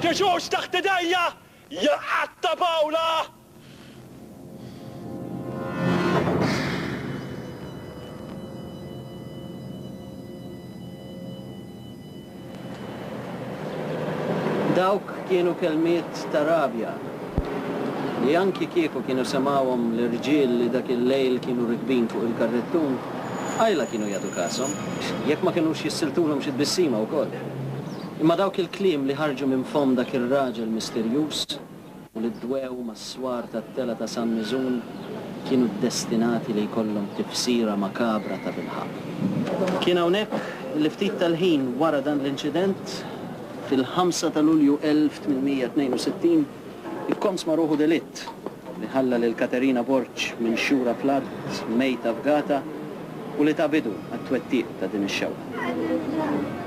tiġux taħt idejja, ja qatta bawla! Dawk kienu kelmiet ta' rabja li anki kieku kienu semgħuhom l-irġiel li dak il-lejl kienu rikbin fuq il-karrettun, qajla kienu jagħtu kashom, jekk ma kinux jissiltulhom xi tbissima wkoll. Imma dawk il-kliem li ħarġu minn fomm dak ir-raġel misterjuż u li dwew mas-swar tat-telgħa ta' San Miżun kienu ddestinati li jkollhom tifsira makabra tabilħaqq. Kien hawnhekk li ftit tal-ħin wara dan l-inċident, fil-ħamsa ta' Lulju 1862, ikkomsma ruħu delitt li ħalla lil Katerina Borg minxura fl-art mejta fgata u li ta bidu għat-twettiq ta' din ix-xewqa.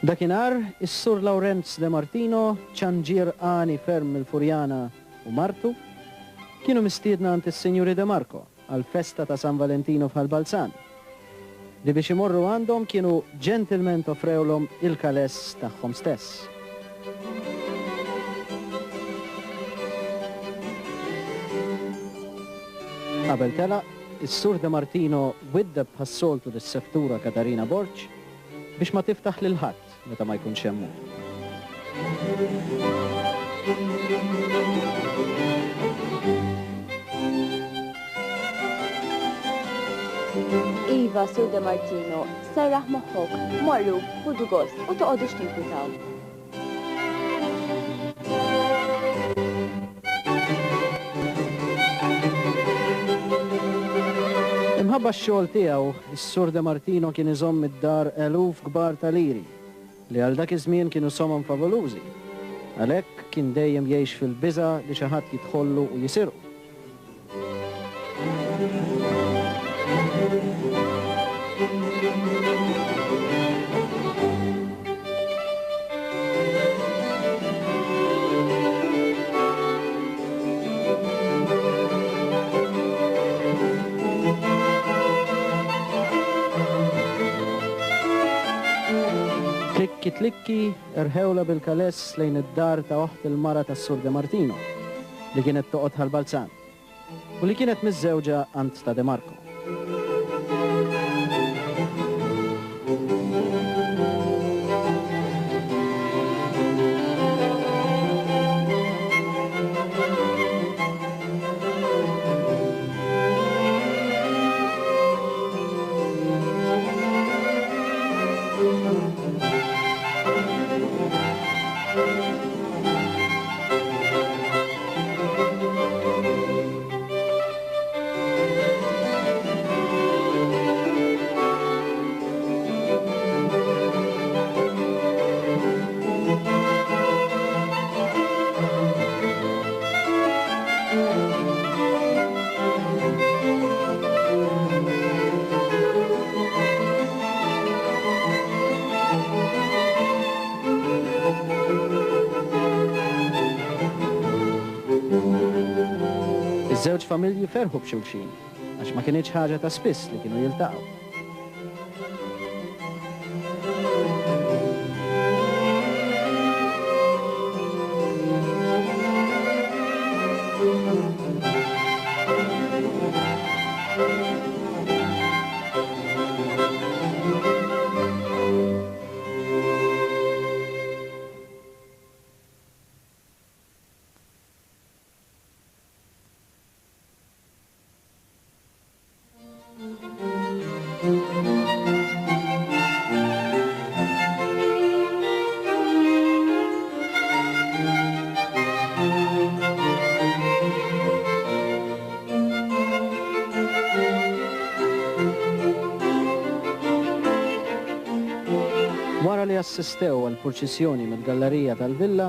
Dakinhar, is-Sur Lawrenz De Martino, ċanġier għani ferm mill-Furjana u martu, kienu mistiedna għand is-Sinjuri De Marco għall-festa ta' San Valentino f'Ħal Balzan, li biex imorru għandhom kienu ġentilment offrewlhom il-kaless tagħhom stess. Qabel telaq, is-Sur De Martino widdeb bħas-soltu lis-Seftura Katarina Borg biex ma tiftaħ lil ħadd meta ma jkunx hemm hu. Iva, Sur De Martino, serraħ moħħok, morru, ħudu gost u toqogħdux tinkwitaw. Imħabba x-xogħol tiegħu, is-Sur De Martino kien iżomm id-dar eluf kbar ta' liri, li għal dak iż-żmien kienu somom favolużi. Għalhekk kien dejjem jgħix fil-biża' li xi ħadd jidħollu u jisirqu. Tlikki tlikki, irħewlha bil-kaless lejn id-dar ta' oħt il-mara tas-Sur De Martino. li kienet toqgħod Ħal Balzan u li kienet miżżewġa għand ta' De Marco. Iż-żewġ familji ferħu b'xulxin għax ma kinitx ħaġa ta' spiss li kienu jiltaqgħu. Wara li assistew għall-purċissjoni mill-gallarija tal-villa,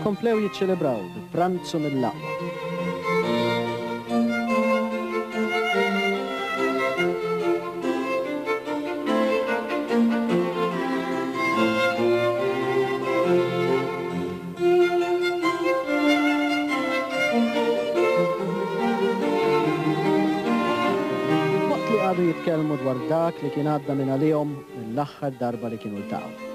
komplew jiċċelebraw bi pranzu mill-aqwa. dwar dak li kien għadda minn għalihom mill-aħħar darba li kienu ltaqgħu.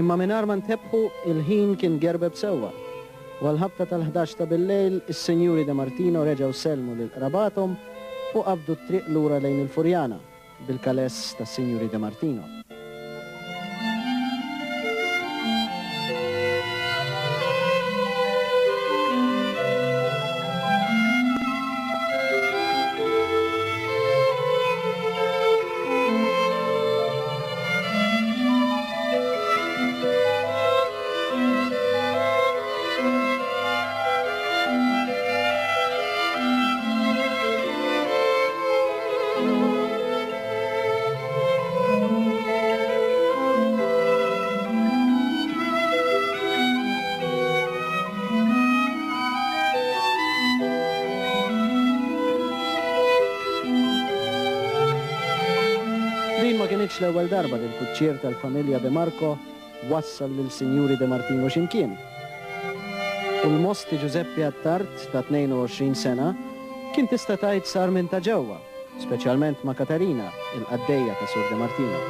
Imma mingħajr ma ntebħu, il-ħin kien gerbeb sewwa. U għall-ħabta tal-ħdax ta' billejl, is-Sinjuri De Martino reġgħu sellmu lil qrabathom u qabdu t-triq lura lejn il-Furjana. bil-kaless tas-Sinjuri De Martino. Din ma kinitx l-ewwel darba li l-kuċċier tal-familja De Marco wassal lil Sinjuri De Martino x'imkien. U l-Mosti Ġużeppi Attard ta' 22 sena kien tista' tgħid sar minn ta' ġewwa, speċjalment ma' Katarina, il-qaddejja ta' Sur De Martino.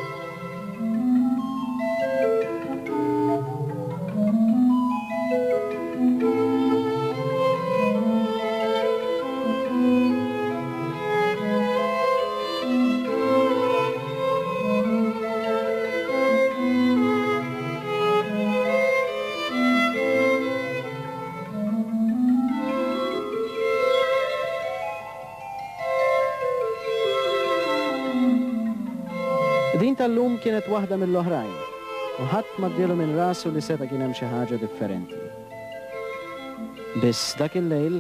Din tal-lum kienet waħda mill-oħrajn, u ħadd m'għaddielu minn rasu li seta' kien hemm xi ħaġa differenti. Biss dak il-lejl,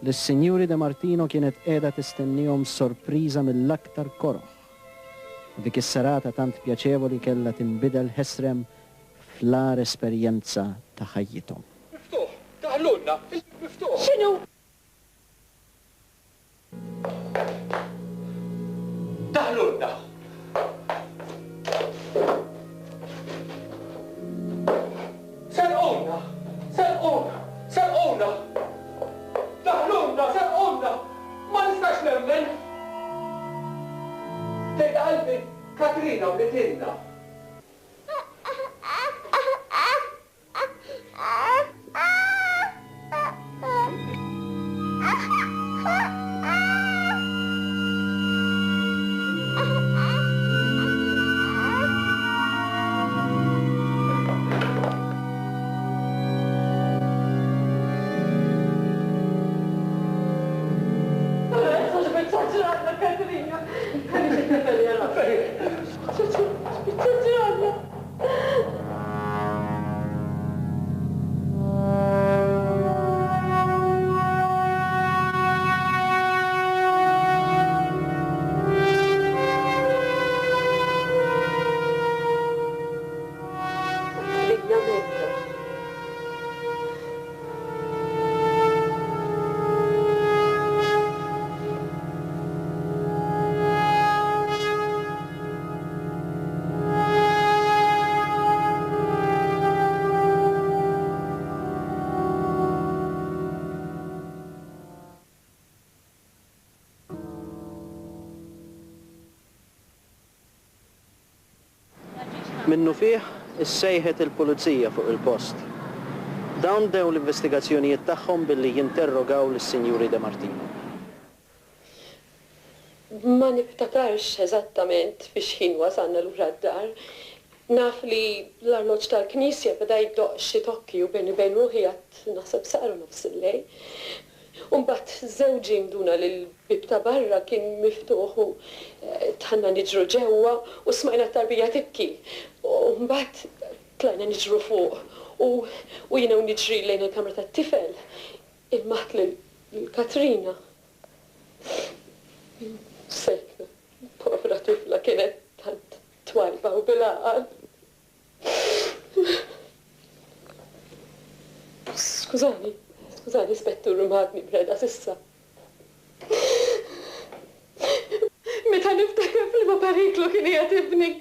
lis-Sinjuri De Martino kienet qiegħda tistenniehom sorpriża mill-aktar koroh. U dik is-serata tant pjaċevoli kellha tinbidel ħesrem fl-agħar esperjenza ta' ħajjithom. Miftuħ! Daħlulna! Il-bieb miftuħ! X'inhu? Daħlulna! Serquna! Serquna! Serquna! Daħlulna! Serqulna! Ma nistax nemmen! Tgħid qalbi, Katrina wlitilna. Minnufih issejħet il-pulizija fuq il-post. Dawn bdew l-investigazzjonijiet tagħhom billi jinterrogaw lis-Sinjuri De Martino. Ma niftakarx eżattament fi x'ħin wasalna lura d-dar. Naf li l-arloġġ tal-knisja beda jdoqq xi tokki u bejni u bejn ruħi għedt naħseb saru nofsillejl. U mbagħad żewġi nduna li l-bieb ta' barra kien miftuħ u dħalna niġru ġewwa u smajna t-tarbija tibki. U mbagħad tlajna niġru fuq u u jiena u niġri lejn il-kamra tat-tifel ilmaħt lil Katrina. Msejkna, povra tifla kienet tant twajba u bil-għaqal. Skużani, skużani Spettur imma għadni mreda s'issa. Meta niftakar f'liema periklu kien qiegħed ibni.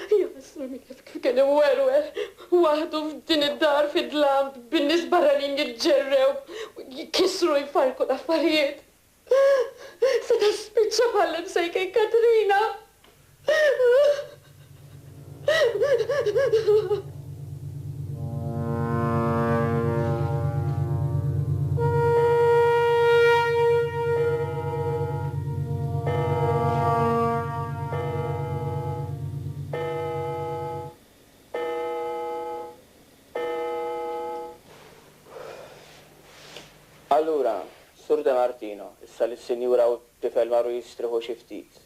Jaħasra min jaf kif kien imwerwer waħdu f'din id-dar fid-dlam bin-nies barranin jiġġerrew, jkissru u jfarrku l-affarijiet. Seta' spiċċa bħall-imsejken Katrina. Allura, Sur De Martino, issa li s-sinjura u t-tifel marru jistrieħu xi ftit,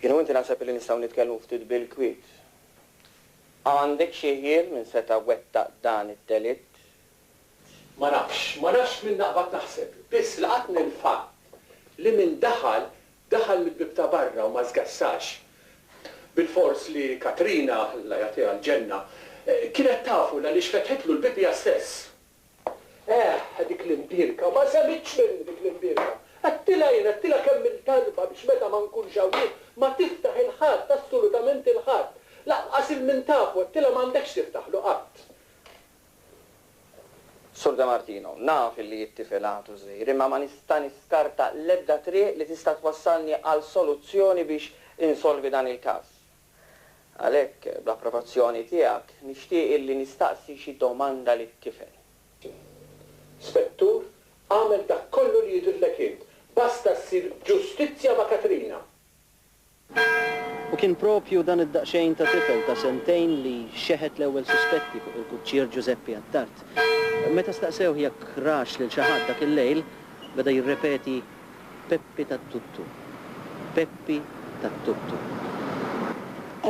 jien u inti naħseb li nistgħu nitkellmu ftit bil-kwiet. Għandek xi ħjiel min seta' wettaq dan id-delitt? Ma nafx, ma nafx f'min naqbad naħseb. Biss laqatni l-fatt li min daħal, daħal mill-bieb ta' barra u ma żgassax. Bilfors li Katrina, Alla jagħtiha l-ġenna, kienet tafu l-għaliex fetħitlu l-bieb hija stess. Eh, dik l-imbierka, ma semgħitx minni dik l-imbierka. Għedtilha jien, għedtilha kemm-il darba biex meta ma nkunx hawn jien, ma tiftaħ 'il ħadd, assolutament 'il ħadd. Lanqas 'il min tafu, għedtilha m'għandekx tiftaħlu qatt. Sur De Martino, naf illi t-tifel għadu żgħir, imma ma nista' niskarta l-ebda triq li tista' twassalni għal soluzzjoni biex insolvi dan il-każ. Għalhekk, bl-approvazzjoni tiegħek, nixtieq illi nistaqsi xi domanda lit-tifel. Spettur, agħmel dak kollu li jidhirlek int, basta ssir ġustizzja ma' Katrina! U kien proprju dan id-daqsxejn ta' tifel ta' sentejn li xeħet l-ewwel suspetti fuq il-kuċċier Ġużeppi Attard. Meta staqsewh jekk rax lil xi ħadd dak il-lejl, beda jirrepeti Peppi tat-Tuttu, Peppi tat-Tuttu.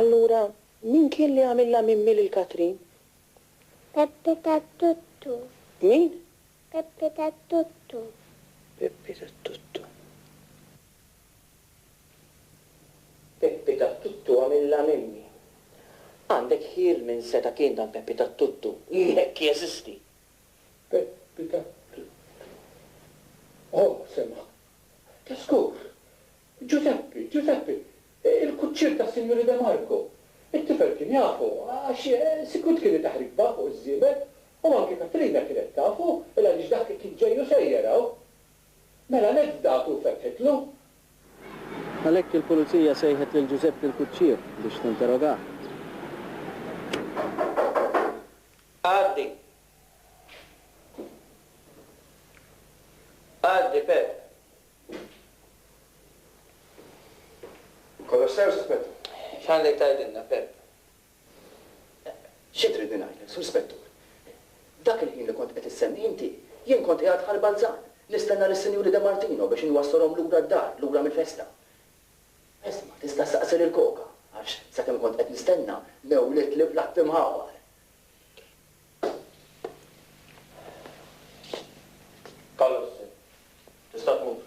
Allura min kien li għamilha mimmi lil Katrin? Peppi tat-Tuttu. Min? Peppi tat-Tuttu. Peppi tat-Tuttu. Peppi tat-Tuttu għamilha mimmi. Għandek ħjiel minn seta' kien dan Peppi tat-Tuttu, jekk jeżisti. Peppi tat-Tuttu. Oh, sema'. Ta' żgur! Ġużeppi, Ġużeppi, il-kuċċier tas-Sinjuri De Marco. It-tifel kien jafu, għax sikwit kien itaħrikba fuq iż-żiemel, u anki Katrina kienet tafu, il-għaliex dak kien ġej u sejjer hawn. Mela nett fdatu u fetħitlu. Għalhekk il-Pulizija sejħet lil Ġużeppi l-kuċċier biex tinterrogah. Għaddi. Għaddi, Pepp. Kollox sew, Spettur? X'għandek tgħidilna, Pepp? Xi tridni ngħidlek, Sur Spettur? Dak il-ħin li kont qed issemmi inti, jien kont qiegħed Ħal Balzan, nistenna lis-Sinjuri De Martino biex inwassalhom lura d-dar, lura mill-festa. Isma', tista' ssaqsi lil Koka, għax sakemm kont qed nistenna, mewlitli platt imħawwar. Kollox sew. Tista' tmur.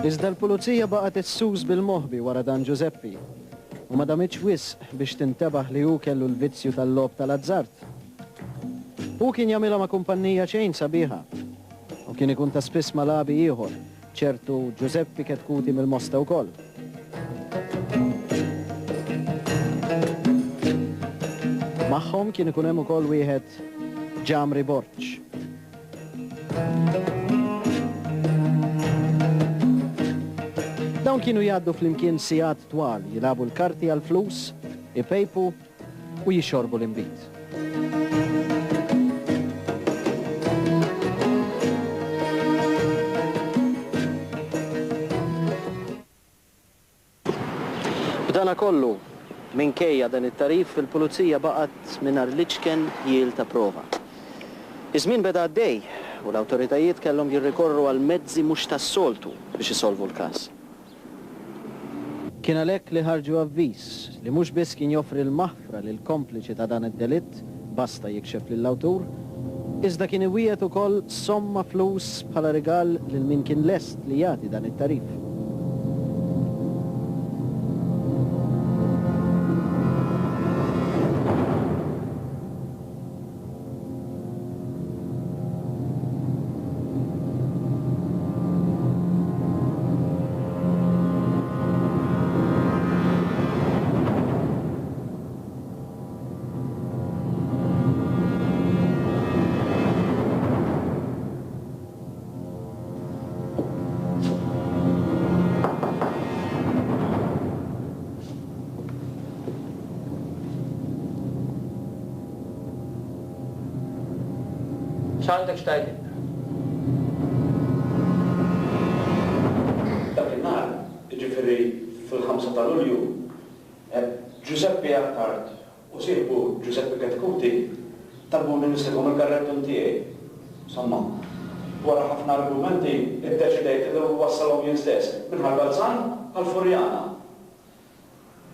Iżda l-pulizija baqgħet issus bil-moħbi wara dan Ġużeppi u ma damitx wisq biex tintebaħ li hu kellu l-vizzju tal-logħob tal-azzard. Hu kien jagħmilha ma' kumpannija xejn sabiħa u kien ikun ta' spiss ma' lagħbi ieħor, ċertu Ġużeppi Ketkuti mill-Mosta wkoll. Magħhom kien ikun hemm ukoll wieħed Ġamri Borg. Dawn kienu jgħaddu flimkien sigħat twal jilagħbu l-karti għall-flus, ipejpu. u jixorbu l-inbid. B'danakollu, minkejja dan it-tagħrif, il-Pulizija baqgħet mingħajr l-iċken ħjiel ta' prova. Iż-żmien beda għaddej u l-awtoritajiet kellhom jirrikorru għal mezzi mhux tas-soltu biex isolvu l-każ. Kien għalhekk li ħarġu avviż li mhux biss kien joffri l-maħfra lill-kompliċi ta' dan id-delitt basta jikxef lill-awtur, iżda kien iwiegħed ukoll somma flus bħala rigal lil min kien lest li jagħti dan it-tagħrif. X'għandek x'tgħidilna? Dak in-nhar, jiġifieri fil-ħamsa ta' Lulju, Ġużeppi Attard u sieħbu Ġużeppi Chetcuti talbuni nislifhom il-karrettun tiegħi. Insomma, wara ħafna argumenti iddeċidejt li nwassalhom jien stess minn Ħal Balzan għal Furjana.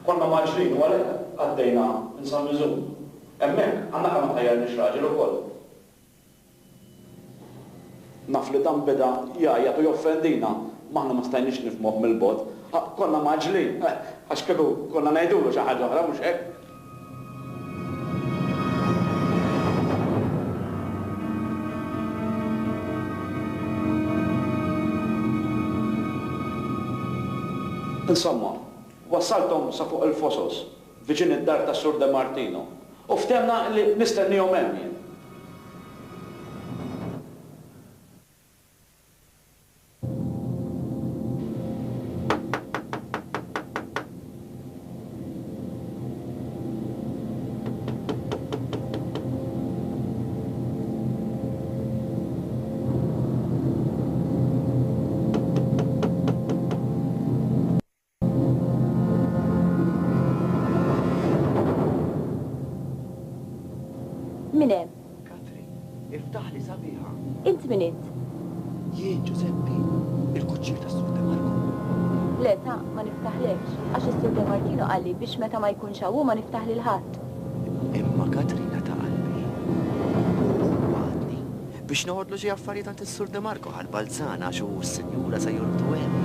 Konna mgħaġġlin u għalhekk għaddejna minn San Miżun. Hemmhekk, għan-naqra ma tħajjarniex raġel ukoll. Naf li dan beda jgħajjat u joffendina, imma aħna ma stajniex nifhmuh mill-bogħod. Konna mgħaġġlin, għax kieku konna ngħidulu xi ħaġa oħra, mhux hekk? Insomma, wassalthom sa fuq il-Fosos, viċin id-dar tas-Sur De Martino, u ftehmna li nistennihom hemm jien. Min hemm? Katri, iftaħli sabiħa. Int min int? Jien Ġużeppi, il-kuċċier tas-Sur De Marco. Le ta, ma niftaħlekx, għax is-Sur De Martino qalli biex meta ma jkunx hawn hu ma niftaħ lil ħadd. Imma Katrina ta' qalbi. U hu bagħatni biex noħodlu xi affarijiet għand is-Sur De Marco Ħal Balzan għax hu u s-Sinjura se jorqdu hemm.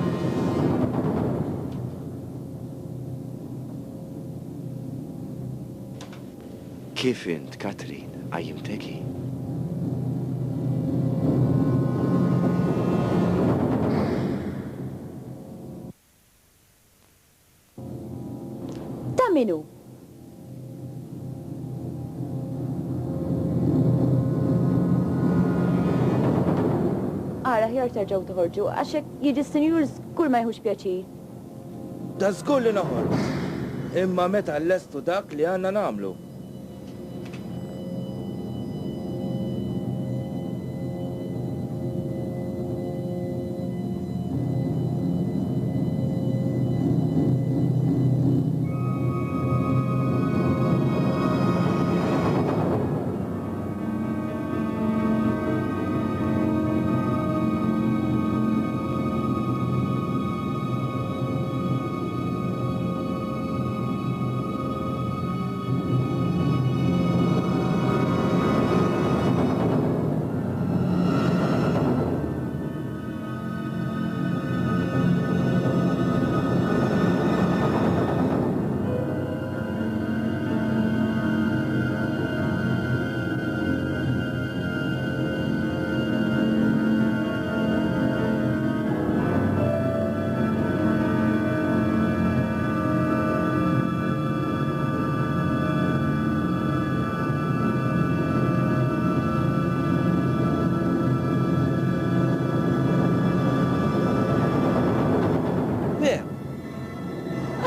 Kif int, Katrin, qajjimtek hi? Ta' min hu? Ara, aħjar terġgħu toħorġu, għax hekk jiġi s-sinjur żgur ma jieħux pjaċir. Dażgur li noħorġu, imma meta nlestu dak li għandna nagħmlu.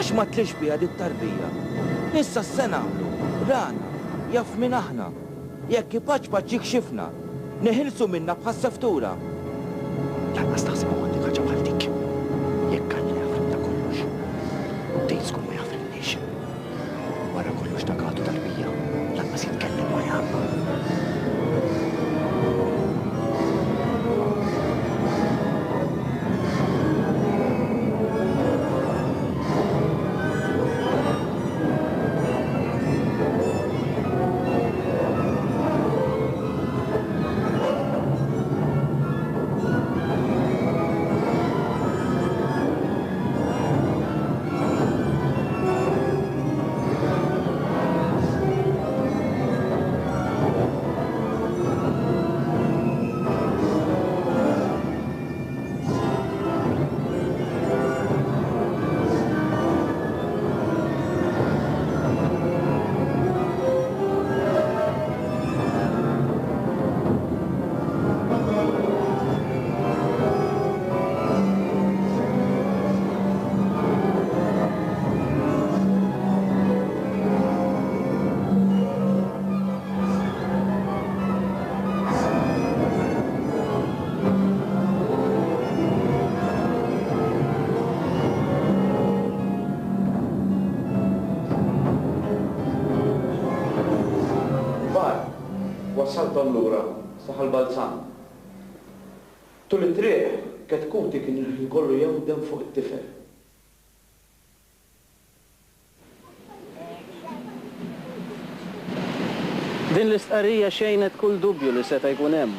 Għax ma tlix biha dit-tarbija? Issa x'se nagħmlu? Rana, jaf min aħna. Jekk ipaċpaċ jikxifna. Neħilsu minna bħas-seftura. Lanqas taħsibha m'għandek ħaġa bħal dik. Jekk Alla jaħfrilna kollox, tgħid żgur ma jaħfrilniex. Wara kollox dak għadu tarbija, lanqas jitkellem ma jaf. Mbagħad wassalthom lura sa Ħal Balzan. Tul it-triq, Ketkuti kien il-ħin kollu jewdem fuq it-tifel. Din l-istqarrija xejnet kull dubju li seta' jkun hemm.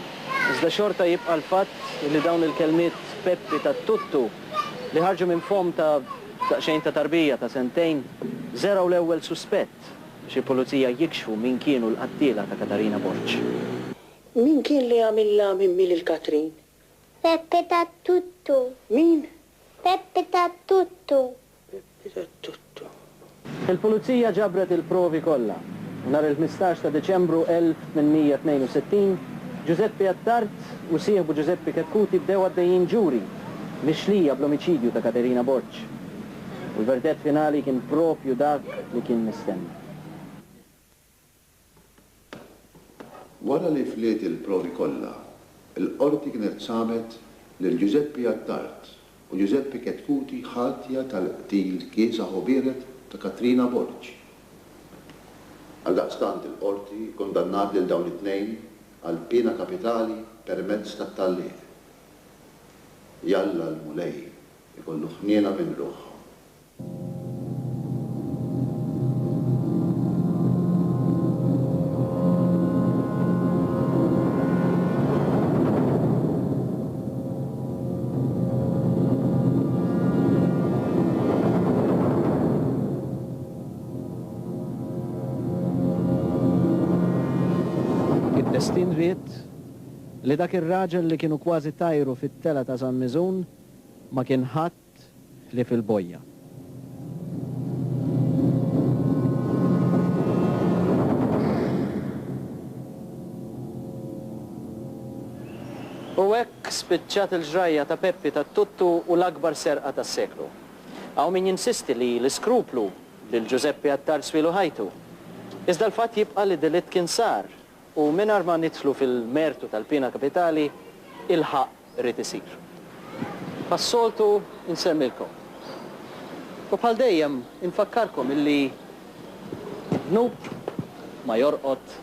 Iżda xorta jibqa' l-fatt li dawn il-kelmiet Peppi tat-Tuttu, li ħarġu minn fomm ta' daqsxejn ta' tarbija ta' sentejn, żergħu l-ewwel suspett biex il-Pulizija jikxfu min kienu l-qattiela ta' Katarina Borg. Min kien li għamilha mimmi lil Katrin? Peppi tat-Tuttu. Min? Peppi tat-Tuttu. Peppi tat-Tuttu. Il-Pulizija ġabret il-provi kollha u nhar il-15 ta' Diċembru 1862, Ġużeppi Attard u sieħbu Ġużeppi Chetcuti bdew għaddejjin ġuri mixlija bl-omiċidju ta' Caterina Borg. U l-verdett finali kien proprju dak li kien mistenni. Wara li fliet il-provi kollha, il-Qorti kienet sabet lil Giuseppe Attard u Giuseppe Chetcuti ħatja tal-qtil kiesaħ u biered ta' Katrina Borg. Għaldaqstant il-Qorti kkundannat lil dawn it-tnejn għal piena kapitali permezz tat-tgħalliq. Jalla l-Mulej ikollu ħniena minn ruħhom. Id-destin ried li dak ir-raġel li kienu kważi tajru fit-telgħa ta' San Miżun ma kien ħadd ħlief il-bojja. U hekk spiċċat il-ġrajja ta' Peppi tat-Tuttu u l-akbar serqa tas-seklu. Hawn min jinsisti li l-iskruplu lil Ġużeppi Attard swielu ħajtu. Iżda l-fatt jibqa' li delitt kien sar u mingħajr ma nidħlu fil-mertu tal-piena kapitali, il-ħaqq ried isir. Bħas-soltu nsellmilkom. U bħal dejjem infakkarkom illi d-dnub ma jorqod.